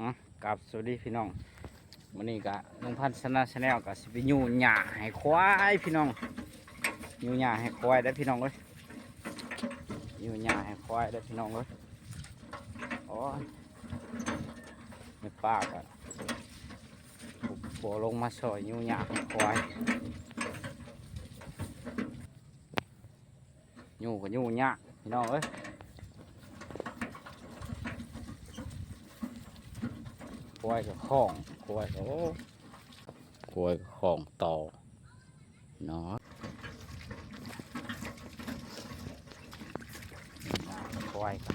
ອືມ ກາບສະຫວັດດີພີ່ນ້ອງ ມື້ນີ້ກະລຸງພັນຊະນະແຊນແນວກະຊິໄປຍູ້ຫຍ້າໃຫ້ຄວາຍພີ່ນ້ອງ ຍູ້ຫຍ້າໃຫ້ຄວາຍເດີ້ພີ່ນ້ອງເອີຍ ຍູ້ຫຍ້າໃຫ້ຄວາຍເດີ້ພີ່ນ້ອງເອີຍ ໂອ້ຍ ແມ່ປ້າກະບໍ່ລົງມາຊ່ອຍຍູ້ຫຍ້າໃຫ້ຄວາຍ. ຍູ້ກະຍູ້ຍາກພີ່ນ້ອງເອີຍ ຄວາຍກະຂ້ອງ ຄວາຍກະ ໂອ້ ຄວາຍກະຂ້ອງຕໍ່ເນາະ ຄວາຍກະ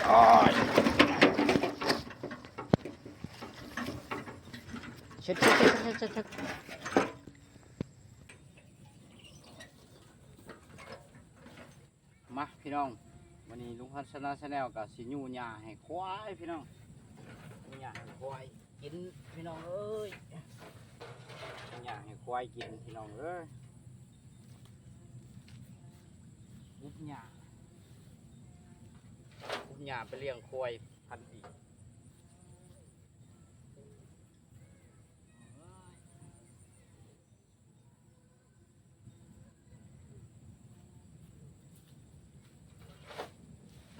ໂອ້ຍ ເຊັດ ເຊັດ ເຊັດ ເຊັດ ເຊັດ. ມາພີ່ນ້ອງ ມື້ນີ້ລຸງພັນຊະນະແຊນແນວກະຊິຍູ້ຫຍ້າໃຫ້ຄວາຍພີ່ນ້ອງ ຍູ້ຫຍ້າໃຫ້ຄວາຍກິນພີ່ນ້ອງເອີຍ ຍູ້ຫຍ້າໃຫ້ຄວາຍກິນພີ່ນ້ອງເອີຍ ອຸບຫຍ້າ ອຸບຫຍ້າໄປລ້ຽງຄວາຍພັນປີ.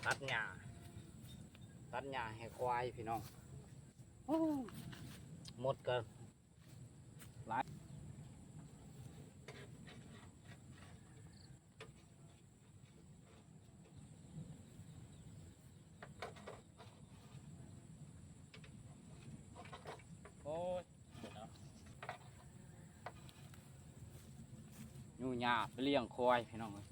ຕັດຫຍ້າ ຕັດຫຍ້າໃຫ້ຄວາຍພີ່ນ້ອງ ໂອ້ ມົດກະຫຼາຍ. ໂອ້ຍ ເນາະ ຍູ້ຫຍ້າໄປລ້ຽງຄວາຍພີ່ນ້ອງເອີຍ.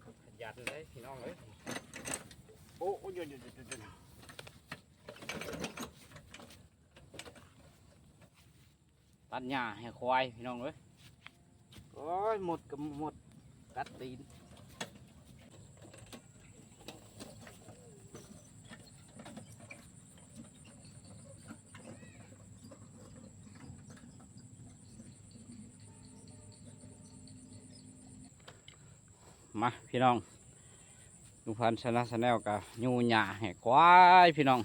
ຂະຫຍັນເດ້ພີ່ນ້ອງເອີຍ ໂອ້ ໂອ້ຍ ໂອ້ຍ ໂອ້ຍ ໂອ້ຍ ຕັດຫຍ້າໃຫ້ຄວາຍພີ່ນ້ອງເອີຍ ໂອ້ຍ ມົດກະມົດກັດຕີນ. ມາພີ່ນ້ອງ ລຸງພັນຊະນະແຊນແນວກະຍູ້ຫຍ້າໃຫ້ຄວາຍພີ່ນ້ອງ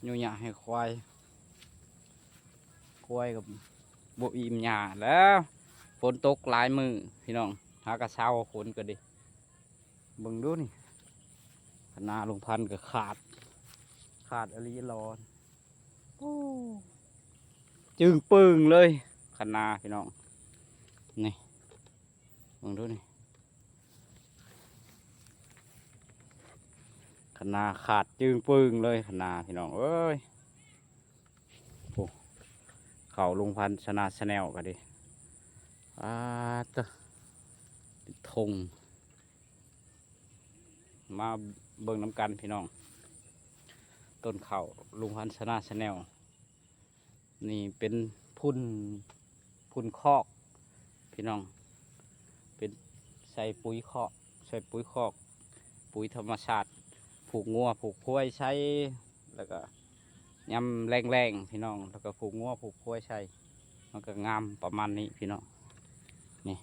ຍູ້ຫຍ້າໃຫ້ຄວາຍ ຄວາຍກະບໍ່ອີ່ມຫຍ້າແລ້ວ ຝົນຕົກຫຼາຍມື້ພີ່ນ້ອງ ຫາກະເຊົາຝົນກະດີ ເບິ່ງດູນີ້ ຄະນາລຸງພັນກະຂາດ ຂາດອີ່ຫຼີຫຼໍ ໂອ້ ຈຶ້ງປຶ້ງເລີຍ ຄະນາພີ່ນ້ອງ ນີ້ ເບິ່ງດູນີ້ ຄະນາຂາດຈຶ້ງປຶ້ງເລີຍ ຄະນາພີ່ນ້ອງເອີຍ ໂອ້ ເຂົ້າລຸງພັນຊະນະແຊນແນວກະດີ ອາ ເຕີ ເປັນທົ່ງ. ມາເບິ່ງນຳກັນພີ່ນ້ອງ ຕົ້ນເຂົ້າລຸງພັນຊະນາ Channel ນີ້ເປັນຝຸ່ນ ຝຸ່ນຄອກພີ່ນ້ອງ ເປັນໃສ່ປຸ໋ຍຄອກ ໃສ່ປຸ໋ຍຄອກ ປຸ໋ຍທຳມະຊາດ ຜູກງົວຜູກຄວາຍໃສ່ ແລ້ວກໍຍາມແລ້ງໆ ພີ່ນ້ອງ ແລ້ວກໍຜູກງົວຜູກຄວາຍໃສ່ ມັນກໍງາມປະມານນີ້ພີ່ນ້ອງ ນີ້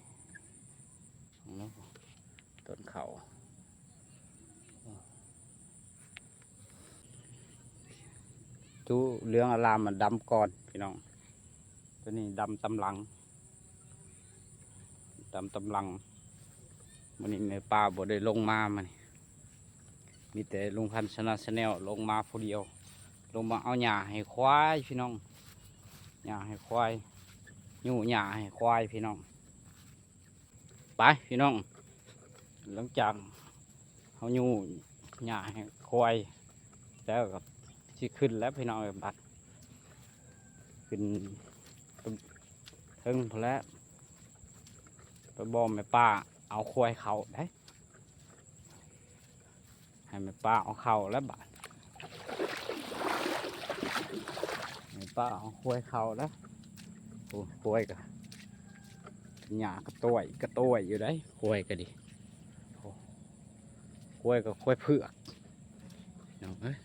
ເບິ່ງເນາະ ຕົ້ນເຂົ້າ ຈຸເຫຼືອງອາລາມ ມັນດຳກ່ອນພີ່ນ້ອງ ໂຕນີ້ດຳຕາມຫຼັງ ດຳຕາມຫຼັງ. ມື້ນີ້ແມ່ປ້າບໍ່ໄດ້ລົງມາ ມື້ນີ້ມີແຕ່ລຸງພັນຊະນາ Channel ລົງມາຜູ້ດຽວ ລົງມາເອົາຫຍ້າໃຫ້ຄວາຍພີ່ນ້ອງ ຫຍ້າໃຫ້ຄວາຍ ຍູ້ຫຍ້າໃຫ້ຄວາຍພີ່ນ້ອງ. ໄປພີ່ນ້ອງ ຫຼັງຈາກເຮົາຍູ້ຫຍ້າໃຫ້ຄວາຍແລ້ວ ກໍຊິຂຶ້ນແລ້ວພີ່ນ້ອງເອີຍ ບັດຂຶ້ນເທິງພຸ້ນແຫຼະ ໄປບອກແມ່ປ້າເອົາຄວາຍເຂົ້າເດ້. ໃຫ້ແມ່ປ້າເອົາເຂົ້າແລ້ວບາດ ແມ່ປ້າເອົາຄວາຍເຂົ້າແລ້ວ. ໂອ້ ຄວາຍກໍຫຍ້າກະຕ້ວຍກະຕ້ວຍຢູ່ໃດ໋ ຄວາຍກໍດີ ໂອ້ ຄວາຍກໍຄວາຍເຜືອກ ນ້ອງເອີຍ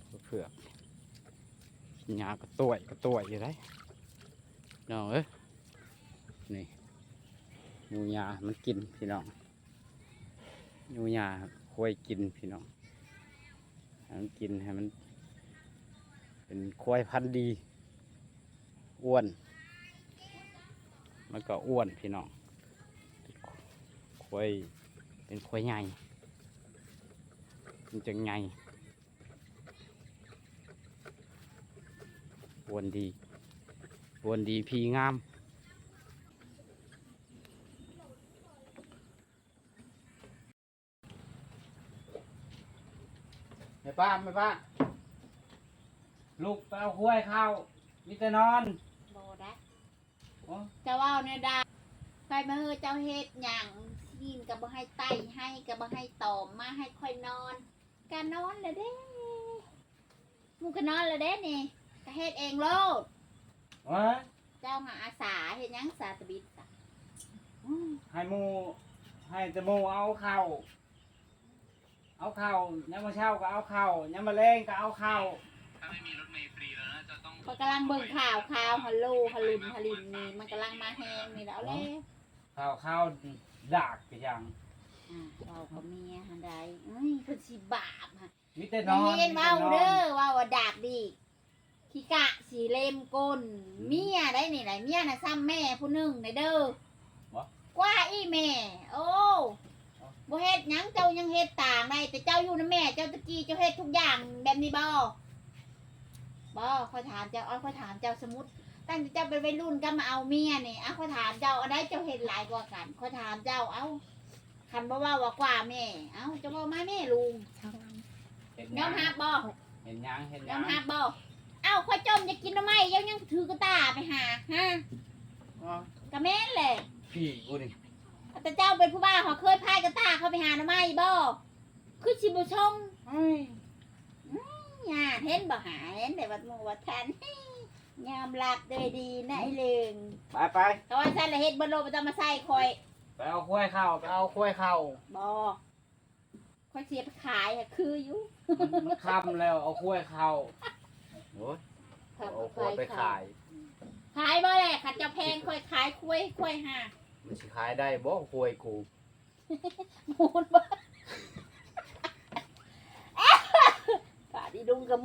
ຄວາຍເຜືອກ ຫຍ້າກະຕ້ວຍກະຕ້ວຍຢູ່ໃດ໋ ນ້ອງເອີຍ. ນີ້ ຍູ້ຫຍ້າໃຫ້ມັນກິນພີ່ນ້ອງ ຍູ້ຫຍ້າຄວາຍກິນພີ່ນ້ອງ ໃຫ້ມັນກິນ ໃຫ້ມັນເປັນຄວາຍພັນດີ ອ້ວນ ມັນກໍອ້ວນພີ່ນ້ອງ ຄວາຍ ເປັນຄວາຍໃຫຍ່ ມັນຈັ່ງໃຫຍ່ ອ້ວນດີ ອ້ວນດີພີງາມ. ແມ່ປ້າ ແມ່ປ້າ ລຸກໄປເອົາຄວາຍເຂົ້າ ມີແຕ່ນອນ ບໍ່ໄດ້ ໂອ້ ເຈົ້າເວົ້າແນວໃດ ໄປມາເຮີ ເຈົ້າເຮັດຫຍັງ ຊີ້ນກໍບໍ່ໃຫ້ໄຕ້ ໄຮ່ກໍບໍ່ໃຫ້ຕອມ ມາໃຫ້ຂ້ອຍນອນ ກະນອນແລ້ວເດ້ ໝູ່ກະນອນແລ້ວເດ້ນີ້ ກະເຮັດເອງໂລດ ວ້າຍ ເຈົ້າຫາອາສາເຮັດຫຍັງສາຕະບິດສະ ໃຫ້ໝູ່ ໃຫ້ແຕ່ໝູ່ເອົາເຂົ້າ ເອົາເຂົ້າ ຍາມມື້ເຊົ້າກໍເອົາເຂົ້າ ຍາມມື້ແລງກໍເອົາເຂົ້າ. ຂ້ອຍກຳລັງເບິ່ງຂ່າວ ຂ່າວຮະໂລ ຮະລຸນ ຮະລິນນີ້ ມັນກຳລັງມາແຮງນີ້ແຫຼະ ເອົາແລ້ວ ຂ່າວ ຂ່າວດາກຄືຫຍັງ ອ່າ ເວົ້າກັບເມຍຫັ້ນໃດ ເອີຍ ເພິ່ນຊິບາບຫັ້ນ ມີແຕ່ນອນ ໄດ້ຍິນເວົ້າເດີ ເວົ້າວ່າດາກດີກ ຂີ້ກະຊິເລັມກົ້ນ ເມຍໄດນີ້ ໄດເມຍນະ ຊ້ຳແມ່ຜູ້ໜຶ່ງໄດເດີ ກວ່າອີ່ແມ່ ໂອ້ ບໍ່ເຮັດຫຍັງ ເຈົ້າຍັງເຮັດຕ່າງໄດ້ ແຕ່ເຈົ້າຢູ່ນຳແມ່ເຈົ້າຕະກີ້ ເຈົ້າເຮັດທຸກຢ່າງແບບນີ້ບໍ່? ບໍ່ ຂ້ອຍຖາມເຈົ້າ ເອົາ ຂ້ອຍຖາມເຈົ້າ ສົມມຸດ ຕັ້ງແຕ່ເຈົ້າເປັນໄວລຸ້ນກັບມາເອົາເມຍນີ້ ເອົາ ຂ້ອຍຖາມເຈົ້າ ອັນໃດເຈົ້າເຮັດຫຼາຍກວ່າກັນ? ຂ້ອຍຖາມເຈົ້າ ເອົາ ຄັນບໍ່ເວົ້າວ່າກວ່າແມ່ ເອົ້າ ເຈົ້າເວົ້າມາແມ່ລຸງ ເຮັດຫຍັງ? ຍອມຮັບບໍ່? ເຮັດຫຍັງ? ເຮັດຫຍັງ? ຍອມຮັບບໍ່? ເອົ້າ ຂ້ອຍຈົ່ມຢາກກິນໜໍ່ໄມ້ ເຈົ້າຍັງຖືກະຕ່າໄປຫາ ຮະ? ອໍ ກະແມ່ນແຫຼະ ຜີກູນີ້ ແຕ່ເຈົ້າເປັນຜູ້ບ່າວ ເຂົາເຄີຍພາຍກະຕ່າເຂົາໄປຫາໜໍ່ໄມ້ບໍ່? ຄືຊິບໍ່ຊົງ ອືມ ອືມ ຫາ ເຫັນບໍ່ຫາ ເຫັນແຕ່ວັດໝູ່ວັດທ່ານ ຍອມຮັບໂດຍດີນາຍເລິງ ໄປໆ ເພາະວ່າຊັ້ນລະເຮັດເບິດໂລດ ບໍ່ຕ້ອງມາໃສ່ຂ້ອຍ ໄປເອົາຄວາຍເຂົ້າ ໄປເອົາຄວາຍເຂົ້າ ບໍ່ ຂ້ອຍຊິເອົາໄປຂາຍ ຄືຢູ່ ມັນ ມັນຄ່ຳແລ້ວ ເອົາຄວາຍເຂົ້າ ໂອ້ຍ ເອົາຄວາຍໄປຂາຍ ຂາຍບໍ່ແຫຼະ ຄັນເຈົ້າແພງຂ້ອຍຂາຍຄວາຍ ຄວາຍຫາ ມັນຊິຂາຍໄດ້ບໍ່ຄວາຍກູ? ໝູນບໍ່ ປາດອີລຸງກັບ